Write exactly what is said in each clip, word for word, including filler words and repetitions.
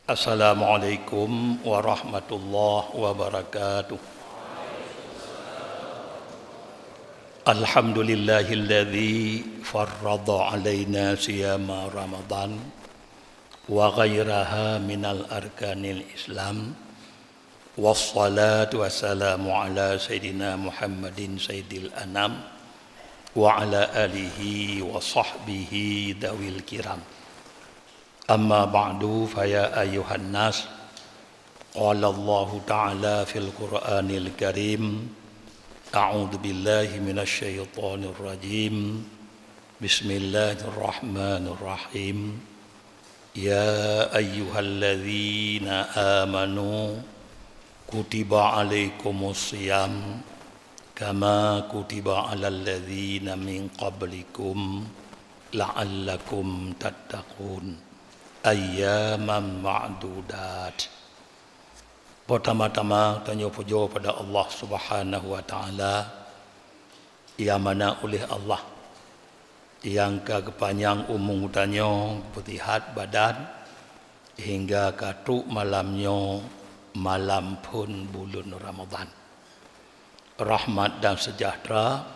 Assalamualaikum warahmatullahi wabarakatuh. Alhamdulillahilladzi farrada alaina siyama Ramadan wa ghairaha minal arkanil Islam. Wassalatu wassalamu ala sayyidina Muhammadin sayyidil anam wa ala alihi wa sahbihi dawil kiram. Amma ba'du, fa ya ayyuhan nas, qala Allahu ta'ala fil Qur'anil Karim, a'udzu billahi minasy syaithanir rajim. Bismillahirrahmanirrahim. Ya ayyuhalladzina amanu, kutiba alaikumus siyam, kama kutiba alal ladzina min qablikum la'allakum tattaqun. Ayyaman ma'dudat. Peutama-tama tanyoe pujoe pada Allah Subhanahu wa Ta'ala, nyang mana uléh Allah nyang ka geupanyang umu tanyoe, beuseuhat badan, hingga ka trok malam nyoe, malam phon buleuen Ramadhan. Rahmat dan sejahtera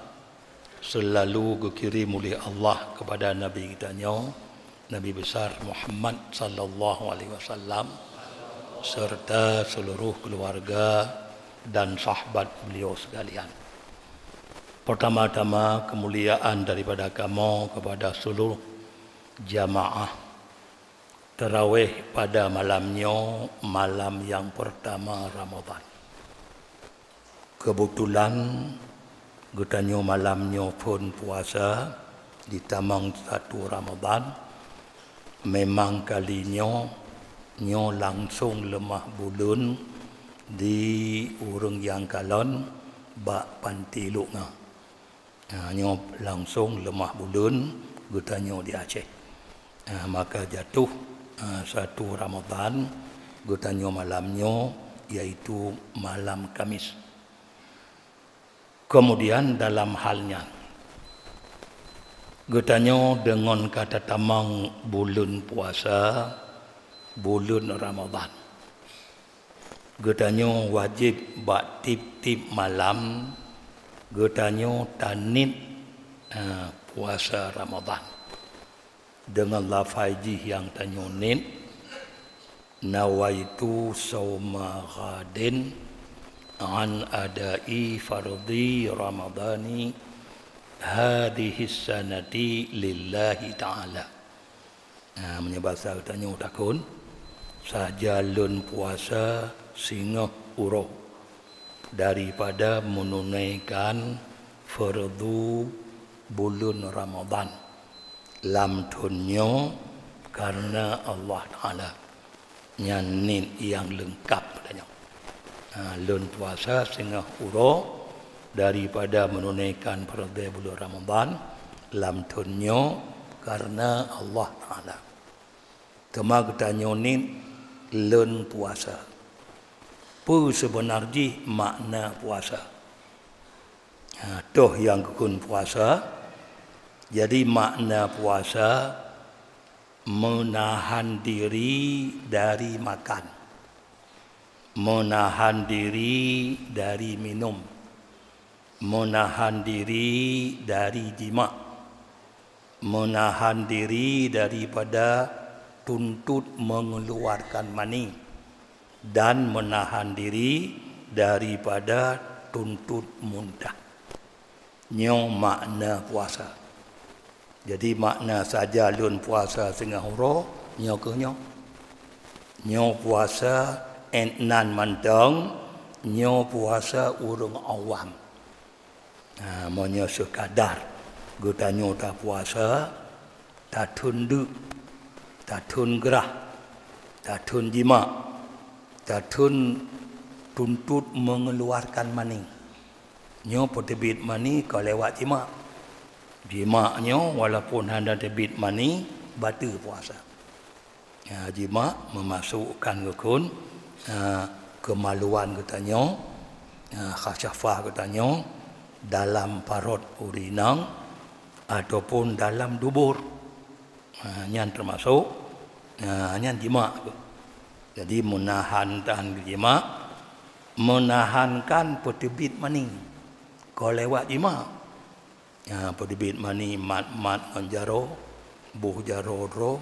seulalu geukirém uléh Allah keupada Nabi geutanyoe, Nabi Besar Muhammad sallallahu alaihi wasallam, serta seuluruh keuluwarga dan sahabat beliau sekalian. Peutama-tama keumuliaan daripada kamoe keupada seuluruh jamaah tarawih pada malam nyoe, malam nyang peurtama Ramadhan. Keubetulan geutanyoe malam nyoe phon puasa di tamong satu Ramadhan. Memang kali nyoe, nyoe langsong leumah buleuen di ureuëng nyang kalon bak Panti Luk nyoe. Ha, nyoe langsong leumah buleuen geutanyoe di Aceh. Ha, maka jatuh, ha, satu Ramadhan geutanyoe malam nyoe, yaitu malam Kamis. Kemudian dalam hal nyan, geutanyoe deungon ka tatamong buleuen puasa, buleuen Ramadhan. Geutanyoe wajéb bak tieb-tieb malam geutanyoe taniet, eh, puasa Ramadhan. Deungon lafai jih nyang tanyoe niet, "Nawaitu shauma ghadin an adai fardhi Ramadhani hadhihi sanati lillahi ta'ala." Nah, meunyoe basa geutanyoe takheun, saja lôn puasa singoh uroe daripada meununaikan fardu buleuen Ramadhan lam thon nyoe kareuna Allah Taala. Nyan niet nyang leungkab geutanyoe. Ha, lôn puasa singoh uroe daripada meununaikan peureudée buleuen Ramadhan lam thon nyoe kareuna Allah Taala. Teuma geutanyoe niet lôn puasa. Peue seubeuna jih makna puasa? Ha, toh nyang geukheun puasa. Jadi makna puasa meunahan diri dari makan, meunahan diri dari minum, meunahan diri dari jimak, meunahan diri daripada tuntot mengeluarkan mani, dan meunahan diri daripada tuntot muntah. Nyoe makna puasa. Jadi, makna saja lôn puasa singoh uroe, nyoe kheueh nyoe. Nyoe puasa étnan mantong, nyoe puasa ureuëng awam. Ha, meunyoe seukadar geutanyoe tapuasa, tathon deuk, tathon grah, tathon jimak, tathon tuntot mengeluarkan mani. Nyoe peuteubiet mani ka lewat jimak. Jimak nyoe walaupun hana teubiet mani, bateue puasa. Ya, jimak meumasukkan geukheun, ya, keumaluan geutanyoe, ya, khasyafah geutanyoe dalam parot ureuëng inong, ataupun dalam dubur. Ha, nyan teumasok, ha, nyan jimak. Jadi, meunahan tahan jimak, meunahankan peuteubiet mani kon lewat jimak. Ha, peuteubiet mani mat-mat ngon jaroe, boh jaroe droe,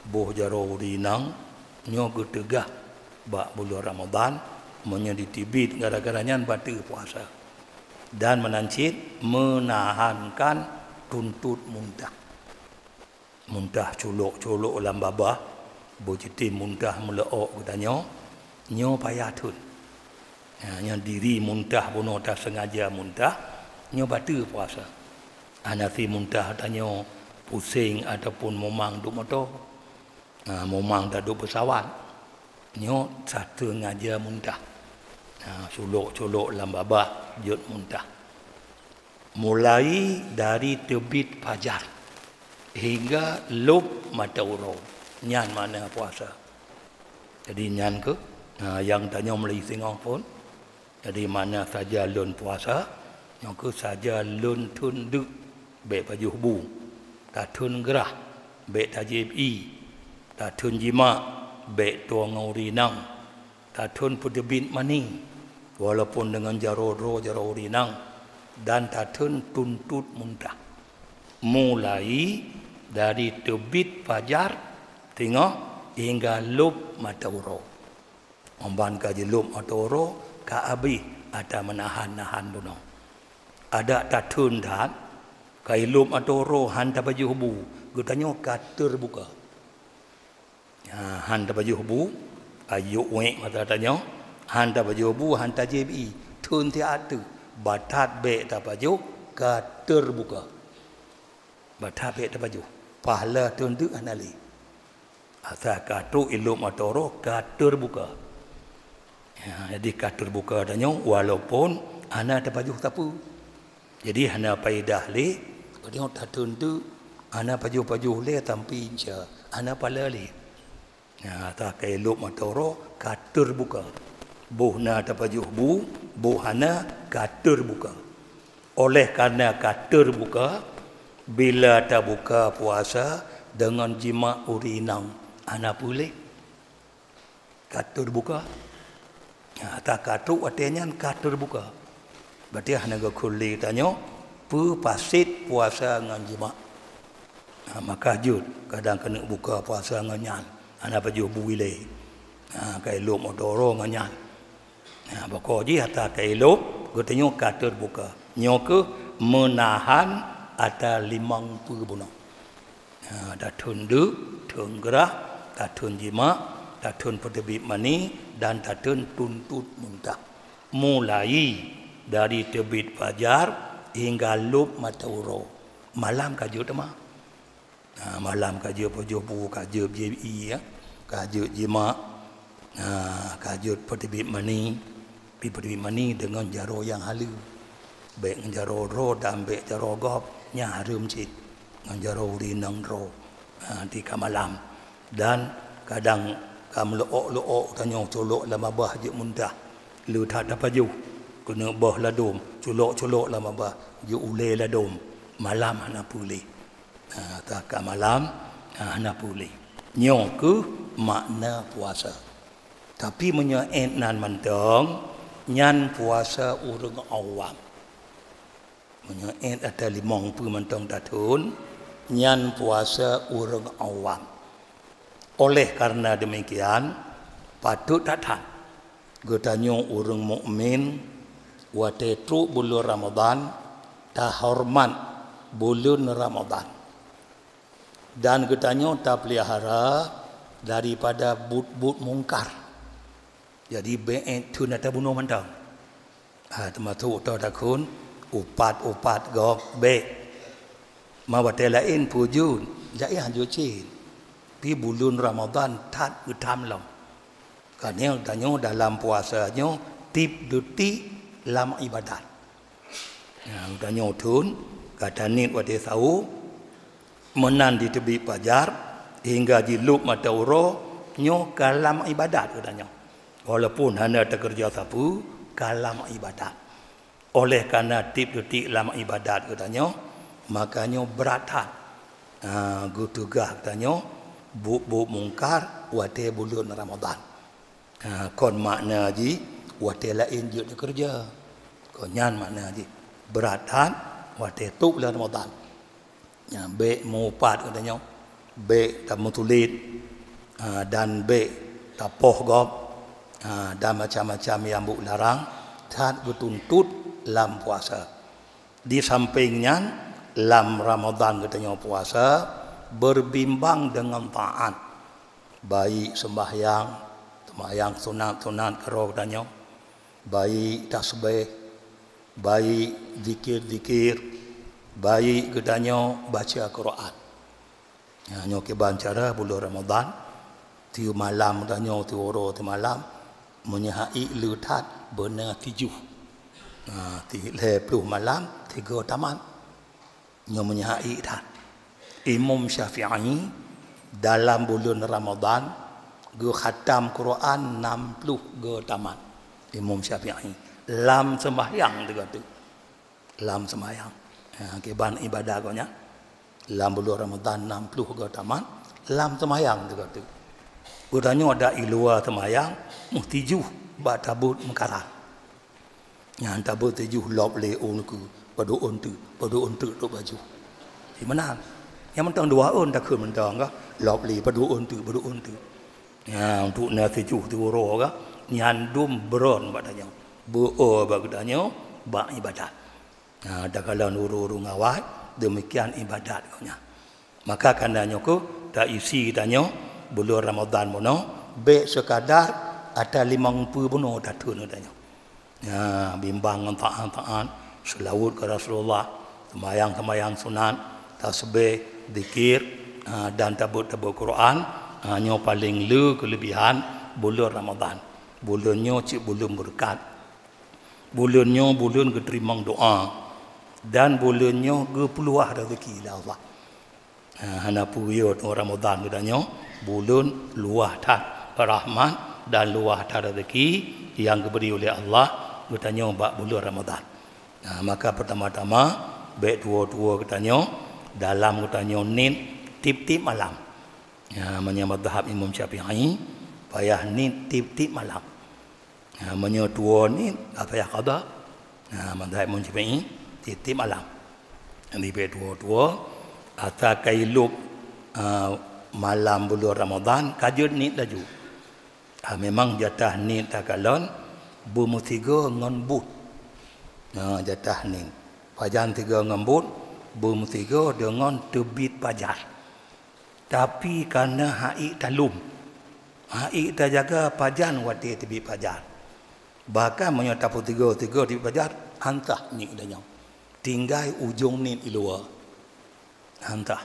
boh jaroe ureueng inong, nyoe geuteugah bak buleuen Ramadhan, meunyoe jiteubiet gara-gara nyan bateue puasa. Dan meunan cit meunahankan tuntot muntah. Muntah culok-culok lam babah, beujitem muntah meuleuok geutanyoe, nyoe payah thon. Ha, nyang diri muntah bunoe taseungaja muntah, nyoe bateue puasa. Hana si muntah tanyoe puseng ataupun mumang duek moto. Ha, mumang taduek peusawat. Nyoe sateungaja muntah. Ha, culok-culok lam babah jeuet muntah. Mulai dari teubiet fajar hingga lôb mata uroe, nyan makna puasa. Jadi, nyan keuh, ha, nyang tanyoe mulai singoh phon. Jadi, makna saja lôn puasa, nyoe keuh saja lôn thon deuk, bék pajoh bu, tathon grah, bék tajieb ié, tathon jimak, bék tueng ngon ureueng inong, tathon peuteubiet mani, walaupun deungon jaroe droe jaroe ureueng inong, dan tathon tuntot muntah. Mulai dari teubiet fajar singoh hingga lôb mata uroe. Óh ban ka jilôb mata uroe, ka abéh ata meunahan-nahan bunoe. Adak tathon that, ka ilôb mata uroe han tapajoh bu, geutanyoe ka teurbuka. Ha, han tapajoh bu, ayok wék mata tanyoe, han tapajoh bu, han tajieb ié, thon siat teuk, bah that bék tapajoh, ka teurbuka. Bah that bék tapajoh, pahala thon deuk hana lé. Asai ka trok ilôb mata uroe ka teurbuka. Ha, jadi ka teurbuka tanyoe walaupun hana tapajoh sapeue. Jadi hana paedah lé, padahai tathon deuk hana pajoh-pajoh lé sampoe insya, hana pahala lé. Ha, asai ka ilôb mata uroe ka teurbuka. Boh na tapajoh bu, boh hana ka teurbuka. Oleh karena ka teurbuka, bila tabuka puasa deungon jimak ureueng inong, hana peue lé. Ka teurbuka. Ha, asai ka trok watée nyan ka teurbuka. Berarti hana geukheun lé tanyoe peue paset puasa ngon jimak. Ha, maka jeuet kadang keuneuk buka puasa ngon nyan, hana pajoh bu ilée. Ha, ka ilôb mata uroe ngon nyan. Ha, pokok jih ata ka ilôb, geutanyoe ka teurbuka. Nyoe keuh meunahan ata limong peue bunoe. Ha, tathon deuk, thon grah, tathon jimak, tathon peuteubiet mani, dan tathon tuntot muntah. Mulai dari teubiet fajar hingga lôb mata uroe. Malam ka jeuet teuma. Ha, malam ka jeuet pajoh bu, ka jeuet jieb ié, ya. Ka jeuet jimak. Ha, ka jeuet peuteubiet mani. Pi peuteubiet mani deungon jaroe nyang haleue. Bék ngon jaroe droe dan bék jaroe gob, nyan hareuem cit. Ngon jaroe ureueng inong droe. Ha, di ka malam. Dan kadang ka meuleuok-leuok tanyoe culok lam babah jeuet muntah. Le that tapajoh, keuneuk boh ladôm, culok-culok lam babah, jeuet ulée ladôm. Malam hana peue lé. Ha, asai ka malam, ha, hana peue lé. Nyoe keuh makna puasa. Tapi meunyoe ék nan mantong, nyan puasa ureueng awam. Meunyoe ék ata limong peue mantong tathon, nyan puasa ureueng awam. Oleh karena demikian, patôt that-that geutanyoe ureueng mukmin watée trok buleuen Ramadhan, tahoreumat buleuen Ramadhan. Dan geutanyoe tapeulihara daripada buet-buet mungkar. Jadi, bék thon ata bunoe mantong. Ha, teumasok toh takheun upat-upat gob bék. Ma watée laén peue jeuet, jak yah jeuet cit. Pi buleuen Ramadhan that geutam lom. Ka nyoe tanyoe dalam puasa nyoe tieb deutiek lam ibadat. Nyang tanyoe thon, ka taniet watée sawoe, meunan di teubiet fajar, hingga jilôb mata uroe, nyoe ka lam ibadat geutanyoe. Walaupun hana teukeureuja sapeue, ka lam ibadat. Oleh karena tieb deutiek lam ibadat geutanyoe, Maka nyoe brat that, ha, geutugaih geutanyoe buet-buet mungkar watée buleuen Ramadhan. Ha, kon makna jih watée laén jeuet dikeureuja. Kon nyan makna jih brat that watée tôb buleuen Ramadhan. Nyan, bék meuupat geutanyoe, bék tameutuléh, ha, dan bék tapoh gob, ha, dan macam-macam nyang buet larang that geutuntot lam puasa. Di sampéng nyan, lam Ramadhan geutanyoe puasa beubimbang deungon taát, baik seumbahyang, seumbahyang sunat-sunat keudroe geutanyoe, baik tasbih, baik zikir-zikir, baik geutanyoe baca Quran. Nyan, nyoe kiban cara buleuen Ramadhan, tiep malam geutanyoe, tiep uroe, tiep malam, meunyoe han ék le that beuna tijoh. Ha, ti-, lhée ploh malam, tiga tamat. Nyoe meunyoe han ék that. Imam Syafi'i dalam buleuen Ramadhan geukhatam Quran nam ploh go tamat. Imam Syafi'i lam seumbahyang teuga teuk. Lam seumbahyang. Ha, kiban ibadah gobnyan. Lam buleuen Ramadhan nam ploh go tamat, lam seumbahyang teuga teuk. Geutanyoe adak i luwa seumbahyang, meustijoh bak tabeuet meukarat. Nyan tabeuet tijoh lop lé ôn keu padub ôn teuk, padub ôn teuk trok baju. Di meunan. Nyang mantong dua ôn takheun mantong ka, lop lé padub ôn teuk, padub ôn teuk. Nyan untuk na tijoh tiep uroe ka, nyan dum beuron bak tanyoe. Beu-o bak geutanyoe bak ibadat. Ha, takalon ureuëng-ureuëng awai, demikian ibadat geuh nyan. Maka kana nyoe keuh taisi tanyoe buleuen Ramadhan bunoe, bék sekadar ata limong peuet bunoe tatheun geutanyoe. Ha, bimbang ngon taat-taat, seulaweuet keu Rasulullah, seumayang-seumayang sunat, tasbih, zikir, ha, dan tabeuet-tabeuet Quran, ha, nyoe paleng le keulebihan buleuen Ramadhan. Buleuen nyoe cit buleuen beureukat. Buleuen nyoe buleuen geuteurimong doá, dan buleuen nyoe geupeuluah rezeki lé Allah. Ha, hana peue yo teungoh Ramadhan geutanyoe, buleuen luwah that rahmat dan luwah that rezeki nyang geubri uleh Allah geutanyoe bak buleuen Ramadhan. Ha, maka peutama-tama bék tuwo-tuwo geutanyoe dalam geutanyoe niet tieb-tieb malam. Ha, meunyoe mazhab Imam Syafi'i, payah niet tieb-tieb malam. Ha, meunyoe tuwo niet, ka payah qada. Ha, mazhab Imam Syafi'i, tieb-tieb malam. Jadi bék tuwo-tuwo, ata ka ilop, ha, malam buleuen Ramadhan, ka jeuet niet laju. Ha, memang jatah niet takalon beumeusigoe ngon buet. Ha, jatah niet. Pajan sigoe ngon buet, beumeusigoe deungon teubiet pajar. Tapi kana han ék talom, han ék tajaga pajan watée teubiet pajar. Bahkan meunyoe tapeusigoe-sigoe teubiet pajar, han sah niet geutanyoe. Tinggai ujong niet i luwa. Han sah.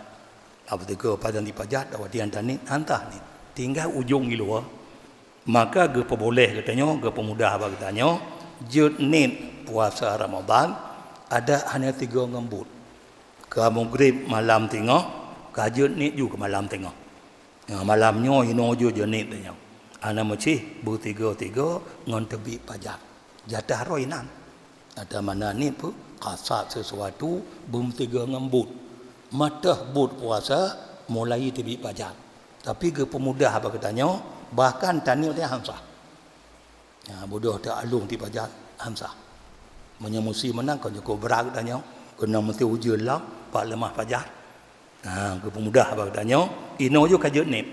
Tapeusigoe pajan teubiet pajar, watée nyan taniet, han sah niet. Tinggai ujong i luwa. Maka geupeuboléh geutanyoe, geupeumudah bak geutanyoe, jeuet niet puasa Ramadhan, adak hana sigoe ngon buet. Ka mugreb malam teungoh, ka jeuet niet ju keu malam teungoh. Nyoe malam nyoe inoe ju jeuet niet tanyoe. Hana meucih beutiga-tiga ngon teubiet pajar. Jatah roh inan. Ata mana niet peue? Kasat sesuatu beumeusigoe ngon buet. Mantong buet puasa mulai teubiet pajar. Tapi geupeumudah bak geutanyoe, bahkan taniet han sah. Ha, beudôh teualong teubiet pajar, han sah. Meunyoe musim meunan kon cukôp brat geutanyoe, keunoe meusti ujeuen lom, pat leumah pajar. Ha, geupeumudah bak geutanyoe, inoe ju ka jeuet niet.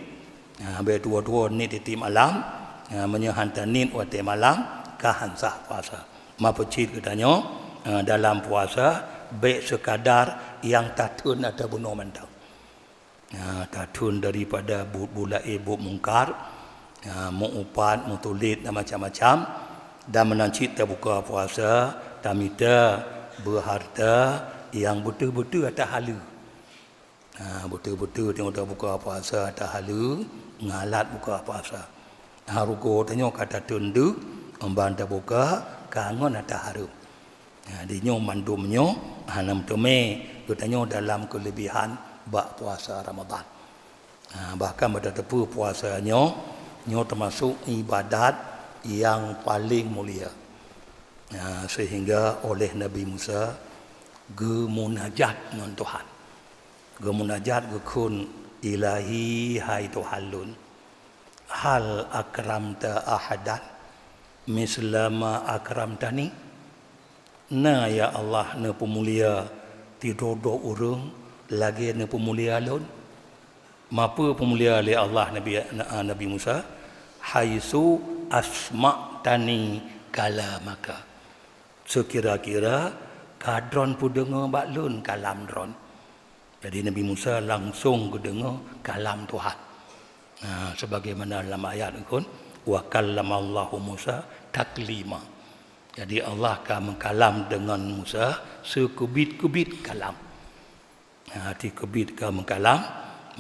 Ha, bék tuwo-tuwo niet tieb-tieb malam. Ha, meunyoe han taniet watée malam, ka han sah puasa. Maka peucit geutanyoe, ha, dalam puasa, bék sekadar nyang tatheun ata bunoe mantong. Ha, tatheun daripada buet-buet laén, buet mungkar, ha, meu-upat, meutuléh dan macam-macam, dan meunan cit tabuka puasa, tamita beuhareuta nyang beutôi-beutôi ata haleue. Ha, beutôi-beutôi teungoh tabuka puasa ata haleue, ngalat buka puasa. Ha, rugoe tanyoe ka tatheun deuh, ban tabuka ka ngon ata hareuem. Ha, di nyoe mandum nyoe hana meuteumé geutanyoe dalam keulebihan bak puasa Ramadhan. Ha, bahkan bak tateupeue puasa nyoe, nyoe teumasok ibadat nyang paleng mulia. Ha, seuhingga oleh Nabi Musa, geumunajat ngon Tuhan. Geumunajat geukheun, "Ilahi, hai Tuhan lôn, hal akramta ahadan misla ma akramtani?" Na, ya Allah, neupeumulia sidroe-droe ureuëng lagée neupeumulia lôn? Mapeue peumulia lé Allah Nabi, Nabi Musa? "Haitsu asma'tani kalamaka." Seukira-kira ka droen peudeungoe bak lôn kalam droen. Jadi Nabi Musa langsong geudeungoe kalam Tuhan. Nah, sebagaimana lam ayat geukheun, "Wa kallamallahu Musa taklima." Jadi Allah ka meukalam deungon Musa seukeubiet-keubiet kalam. Nah, teukeubit ka meukalam,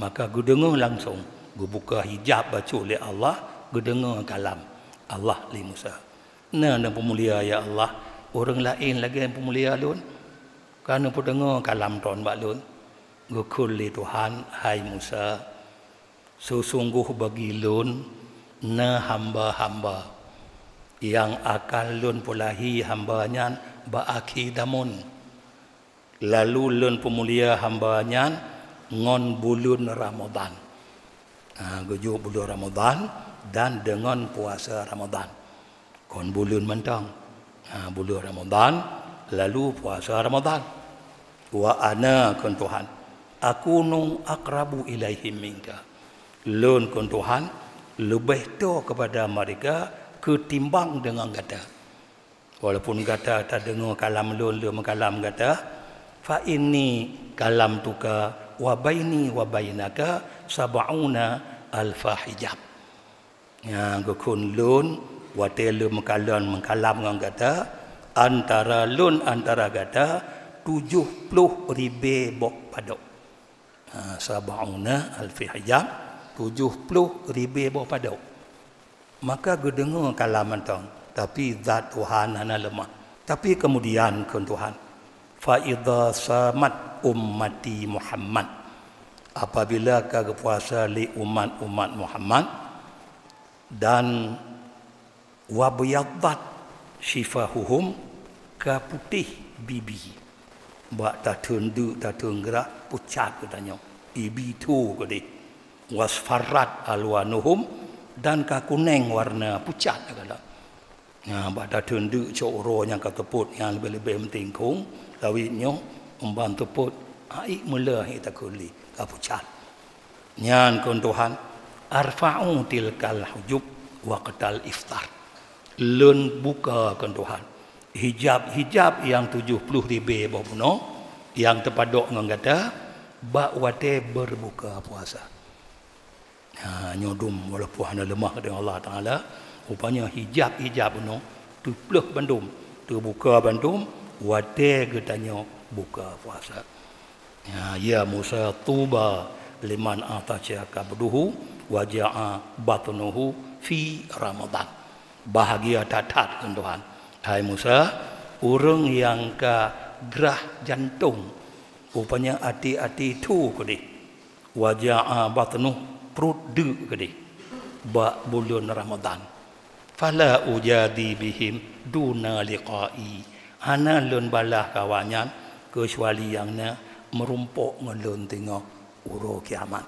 maka geudeungoe langsong, geubuka hijab bacut lé Allah, geudeungoe kalam Allah lé Musa. "Na neupeumulia, ya Allah, ureuëng laén lagée peumulia lôn? Ka neupeudeungoe kalam droen bak lôn?" Geukheun lé Tuhan, "Hai Musa, seusunggoh bagi lôn na hamba-hamba nyang akan lôn peulahi hamba nyan bak akhé zamon. Lalu lôn peumulia hamba nyan ngon buleuen Ramadhan." Ha, geujok buleuen Ramadhan dan deungon puasa Ramadhan. Kon buleuen mantong. Ha, buleuen Ramadhan, lalu puasa Ramadhan. "Wa ana," kheun Tuhan, "akunu aqrabu ilaihim minka." Lôn, kheun Tuhan, leubeh toe keupada mereka keutimbang deungon gata. Walaupun gata tadeungoe kalam lôn lé meukalam gata, "Fa inni kalamtuka wa baini wa bainaka sab'una alfa hijab." Nyang geukheun lôn watée lé meukalam, meukalam ngon gata, antara lôn antara gata tujoh ploh ribée boh padok. Ha, sab'una alfi hijab, tujoh ploh ribée boh padok. Maka geudeungoe kalam mantong, tapi zat Tuhan hana leumah. Tapi keumudian, kheun Tuhan, "Fa idza samat ummati Muhammad," apabila ka geupuasa lé umat-umat Muhammad, dan "Wa byaddat syifahuhum," ka putéh bibi. Bak tatheun deuk, tatheun grah, pucat geutanyoe. Ibi tho keudeh. "Wasfarrat alwanuhum," dan ka kuneng warna, pucat lagée. Nah, bak tatheun deuk cok uroe nyang ka teupot nyang leubeh-leubeh meutingkong, lawét nyoe, umban teupot, aik meuleuh, aik takheun lé, ka pucat. Nyan, kheun Tuhan, "Arfa'u tilkal hujub waqtal iftar." Lôn buka, kheun Tuhan, hijab-hijab nyang tujoh ploh ribée boh bunoe nyang teupadok ngon gata bak watée beureubuka puasa. Ha, nyoe dum walaupun hana leumah deungon Allah Taala, rupanya hijab-hijab bunoe teupleuh bandum, teubuka bandum watée geutanyoe buka puasa. Ya, ya Musa, tuba liman atasya kabduhu wa ja'a batnuhu fi Ramadan. Bahagia that-that, kheun Tuhan. Hai Musa, ureuëng nyang ka grah jantong, rupanya até-até tho keudeh, wa ja'a batnuh, pruet deuk keudeh, bak buleuen Ramadan. "Fala ujazi bihim duna liqa'i," hana lôn balaih keu awaknyan keucuali nyang na meurumpok ngon lôn teungoh uroe kiamat.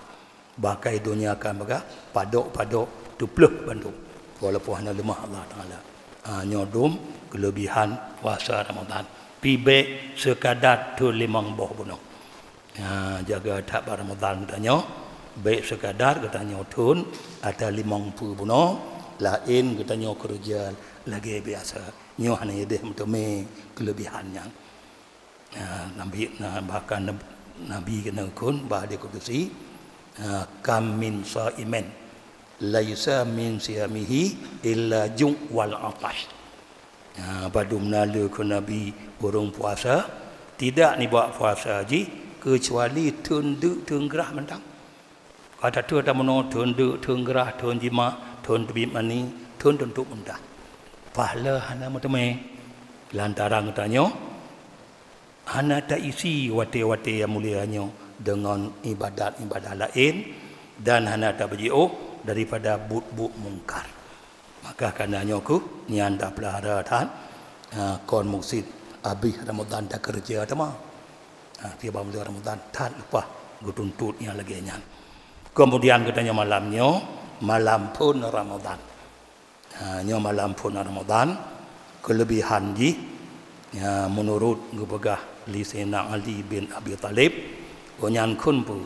Bak keu donya kan peugah, padok-padok teupleuh bandum, walaupun hana leumah Allah Taala. Ha, nyoe dum keuleubihan puasa Ramadan. Pih bék seukadar thon limong boh bunoe. Ha, jaga that bak Ramadan geutanyoe, bék seukadar geutanyoe thon ata limong peuet bunoe, laén geutanyoe keureuja lagée biasa. Nyoe hana ideh meuteumé keuleubihan nyan. Ha, Nabi, na, bahkan Nab-, Nabi keuneuk kheun bak hadis kudusi, ha, "Kam min shaimin laisa min siyamihi illa ju' wal 'atash." Ha, padum na le kheun Nabi ureuëng puasa, tidak nibak puasa jih keucuali thon deuk thon grah mantong. Ka tateue tamunoe thon deuk, thon grah, thon jimak, thon teubiet mani, thon tuntot muntah. Pahala hana meuteumé. Lantaran geutanyoe hana taisi watée-watée nyang mulia nyoe deungon iébadat-iébadat laén, dan hana tabeujiôh daripada buet-buet mungkar. Maka kana nyoe kheueh nyan tapeulahara that, ha, kon meukeusud abéh Ramadan takeureuja teuma. Ha, tiba bulan Ramadan, that leupah geutuntot nyang lagée nyan. Kemudian geutanyoe malam nyoe, malam phon Ramadan. Ha, nyoe malam phon Ramadan, keulebihan jih, ya, meunurot geupeugah lé Saidina Ali bin Abi Thalib, gobnyan kheun peue,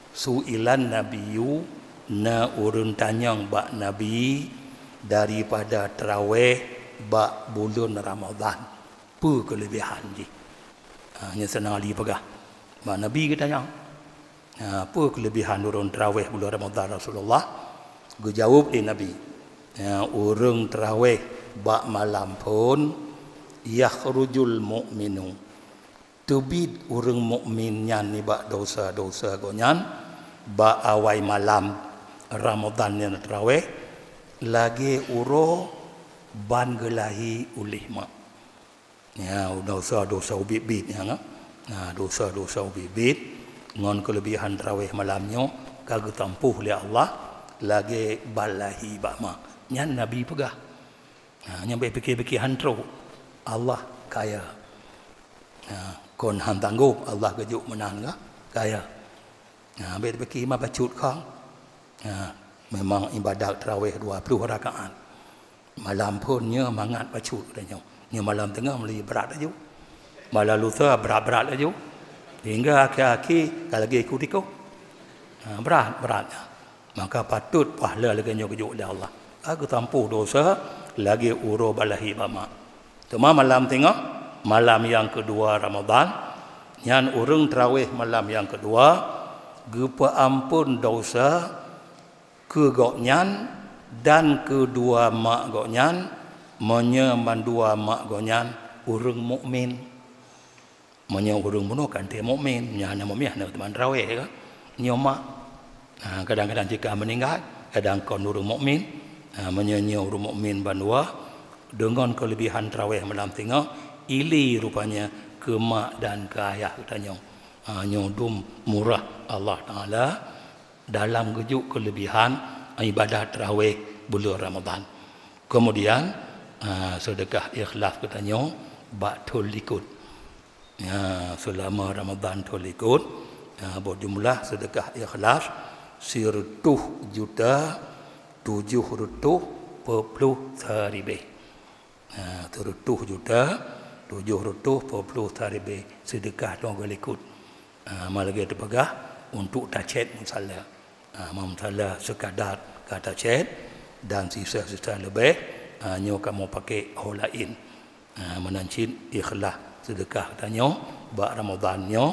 "Su'ilan Nabiyyu," na ureuëng tanyong bak Nabi daripada teurawéh bak buleuen Ramadan. Peue keulebihan jih? Ha, nyan Saidina Ali peugah. Bak Nabi geutanyong, "Ha, peue keulebihan ureuëng teurawéh buleuen Ramadan, Rasulullah?" Geujaweueb lé Nabi, "Ya, ureuëng teurawéh bak malam phon, yakhrujul mu'minu, teubiet ureuëng mukmin nyan nibak dosa-dosa gobnyan bak awai malam Ramadan nyang teurawéh, lagée uroe ban geulahi uléh mak." Ya, dosa-dosa ubit-bit nyan, ha? Ha, dosa-dosa ubit-bit ngon keulebihan teurawéh malam nyoe ka geutampôh lé Allah lagée ban lahi bak mak. Nyan Nabi peugah. Ha, nyan bék pike-pike han trok. Allah kaya. Ha, kon han tanggong, Allah geujok meunan ka kaya. Ha, bék pike ma bacut kong. Ha, memang ibadat teurawéh dua ploh rakaat. Malam phon nyoe mangat bacut geutanyoe. Nyoe malam teungoh meuli brat laju. Malam lusa brat-brat laju. Sehingga akhé-akhé ka lagée ku tikoh. Ha, brat, brat. Maka patut pahala lagée nyoe geujok lé Allah. Ka geutampôh dosa lagée uroe ban lahi bak mak. Teuma malam teungoh, malam nyang keudua Ramadan, nyan ureuëng teurawéh malam nyang keudua, geupeuamphon dosa keu gobnyan dan keu dua mak gobnyan, meunyoe mandua mak gobnyan ureuëng mukmin. Meunyoe ureuëng bunoe kan teuh mukmin, nyan hana mukmin hana teuma teurawéh ka. Nyoe mak, ha, kadang-kadang jika meuninggai, kadang kon ureuëng mukmin. Ha, meunyoe nyoe ureuëng mukmin bandua, deungon keulebihan teurawéh malam teungoh, ile rupanya keu mak dan keu ayah geutanyoe. Ha, nyoe dum murah Allah Taala dalam geujok keulebihan ibadat teurawéh buleuen Ramadan. Kemudian, ha, seudeukah ikhlas geutanyoe bak thon likot. Ya, seulama Ramadan thon likot, ya, bak jumlah seudeukah ikhlas sireutôh juta tujoh reutôh peuet ploh sa ribée. Ya, sireutôh juta tujoh reutôh peuet ploh sa ribée seudeukah thon likot. Ha, ma lagée teupeugah untuk tacét musala. Ha, ma musala seukadar ka tacét dan sisa-sisa leubeh, ha, nyoe kamoe paké ho laén. Ha, meunan cit ikhlas seudeukah tanyoe bak Ramadan nyoe,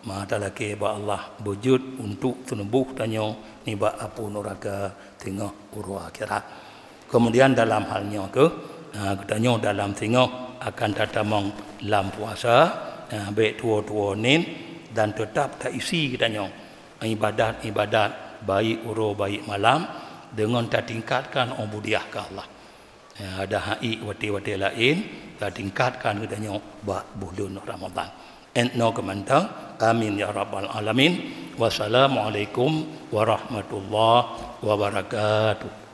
ma talakée bak Allah beujeuet untuk teuneubôh tanyoe nibak apui nuraka teungoh uroe akhirat. Kemudian dalam hal nyoe keuh, ha, geutanyoe dalam singoh akan tatamong lam puasa, ha, bék tuwoe-tuwoe nin dan teutab taisi geutanyoe ibadat-ibadat baik uroe baik malam deungon tatingkatkan ubudiyah keu Allah. Ha, dan hai watée-watée laén tatingkatkan geutanyoe bak buleuen Ramadan. Ét noe keu mantong. Amin ya rabbal alamin. Wassalamualaikum warahmatullahi wabarakatuh.